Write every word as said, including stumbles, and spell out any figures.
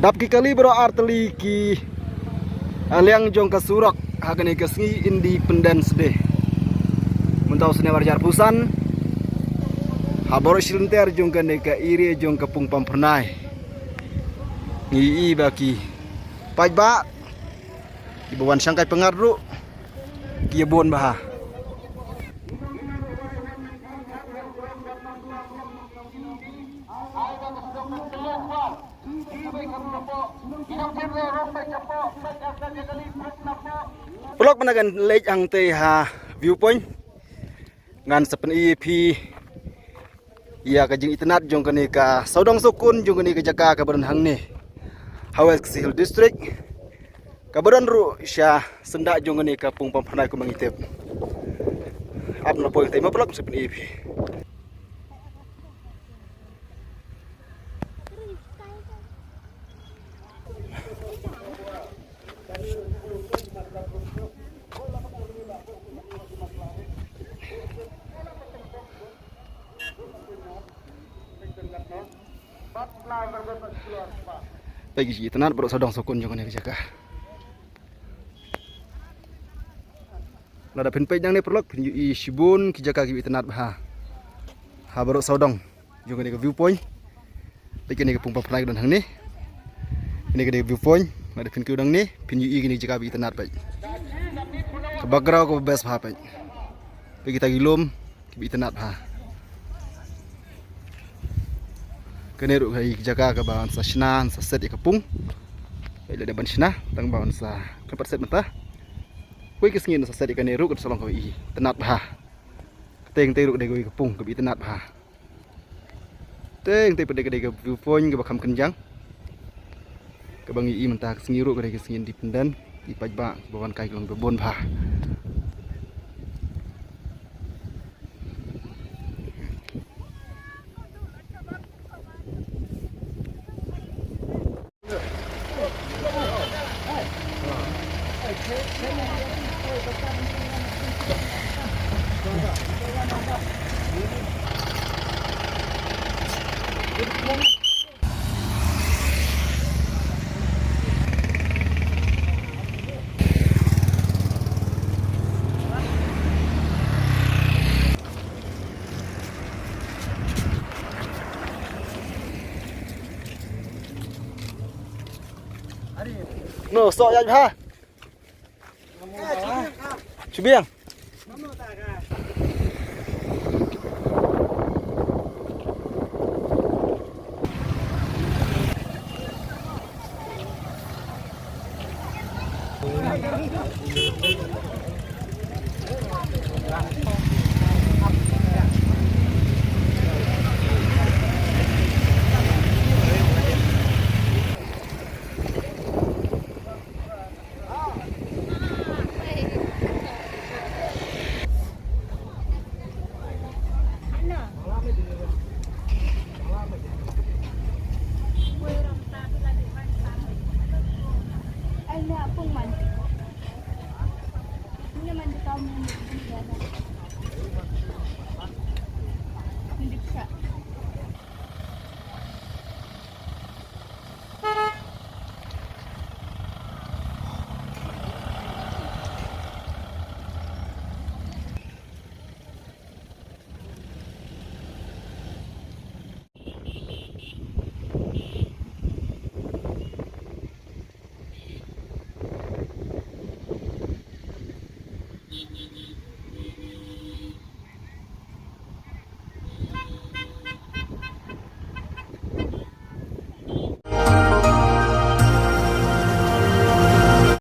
Dap ki kali baroh ar tylli ki, ah, liang jong ka surok ha kane ka sngi Independence Day mynta u snem ar hajar arphew san, ha baroh shi lynter jong kane ka area jong ka Pung Pamphyrnai. Ngi i ba ki paidbah kiba wan shangkai pyngngad ruh ki ïa bun bha. Paralok, mynta ngan leit hangtei ha viewpoint, ngan sa pyni ïa phi ïa ka jingitynnad jong kane ka sawdong sawkun jong kane ka jaka kaba don hangne ha West Khasi Hills District, kaba don ruh sha syndah jong kane ka Pung Pamphyrnai kumba ngi tip. Ap na poi hangtei ma paralok, sa pyni ïa phi. Peit ki jingitynnad baroh sawdong sawkun jong kane ka jaka. Lada phin peit nangne paralok, phin ïohi shibun ki jaka kiba itynnad bha ha baroh sawdong jong kane ka viewpoint. Peit kane ka Pung Pamphyrnai ka don hangne. Kane, kane ka viewpoint, lada phin kiew nangne phin ïohi kine ki jaka ba itynnad, peit. Ka background kaba best bha, peit. Peit kita ki lum kiba itynnad bha. Kane ruh ka jaka kaba yn sa shna, yn sa set ïa ka pung. Peit, lada ban shna tang ba yn sa khlem pat set mynta. Kawei ka sngi yn sa set ïa kane ruh, kan sa long kaba itynnad bha. Katei, katei ruh ka dei kawei ka pung kaba itynnad bha. Teng teng pat ka dei ka viewpoint kaba kham kynjang kaba ngi i mynta ka sngi ruh ka dei ka sngi Independent. Ki paidbah kiba wan kai ki long kiba bun bha. No, sok ïa bha. Shu biang.